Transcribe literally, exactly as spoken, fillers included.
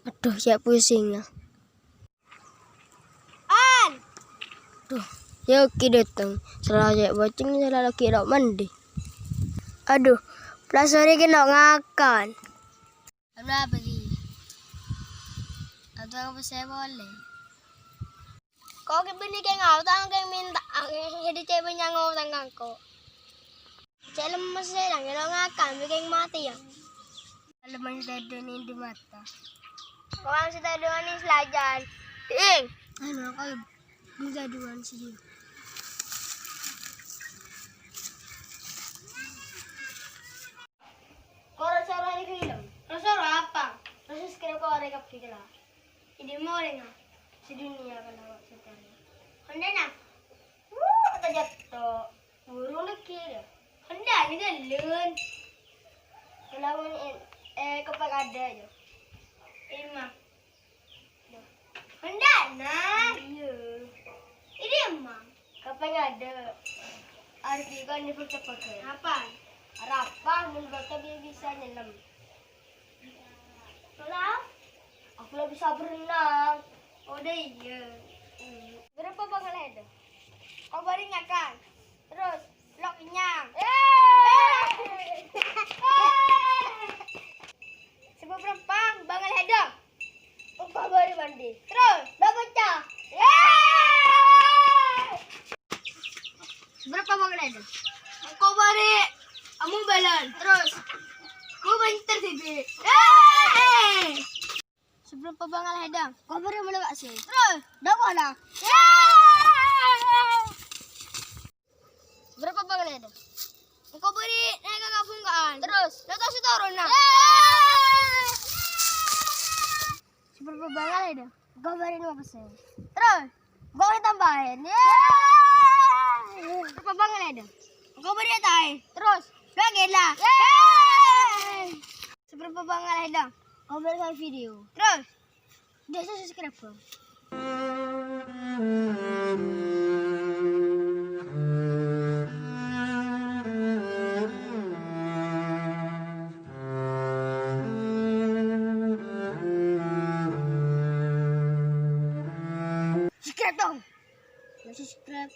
Adhu, cè' pusingnga. An! Adhu, yâ ghi' dâteng. Sala cè' bâceng, sala laghi' lo' mandi. Adhu, plasori kèng lo' ngakan. Kenapa, Ki? Atau apa saya boleh? Ko' ghi' bânnè kèng ngaotang, kèng minta, kèng dâddhi cè' bânnya' ngaotang ka engko'. Cè' lemmes sè dâ' lo' ngakan, bi' kèng matè, yâ. Lemmes dâddhi nèng di mata. Ko' sè dâddhi manis lajan. Ding. Anu, ko' bisa duan sih. Ko' ro-soro è film. Ro-soro apa? Ro-subscribe ko' arè kabbhi kala. Ide morenga. Sedunia kala wa sedunia. Hondana. Wuh, tajatto. Burung lagi ya. Hondana galun. Kelawan eh, eh, kepeng ada aja. Emang. Hondana. Iya. Ini emang. Kepeng ada. Arti kan di percepakan. Apa? Arapa mun baka bi-, bisa nyellem. Lah? Aku lah bisa berenang. Oh, dâ' iyâ. Hmm. Berapa bangal ada? Ko' bâri' ngakan. Terus, lo' kennyang. Yeay! Sabâb rempang bangal ada. Engko' bâri' mandi. Terus, lo' pecah. Yeay! Berapa bangal ada? Engko' bâri' amu balan. Terus, ku banter sithik. Yeay! Sabâb rempang bangal ada. Engko' bâri' molo bakso. Terus, lo' kola. Yeay! Berapa bangal ada? Engko' bâri' naik ka kabungkaan. Terus? Lo' tao sè toronna. Sabâb rempang bangal ada? Engko' bâri' nopese. Terus? Engko' tambahin. Sabâb rempang bangal ada? Engko' bâri' tae. Terus? Lo' gela. Sabâb rempang bangal ada? Engko' bâri' video. Terus? Desa subscriber. Subscribe dong. Subscribe.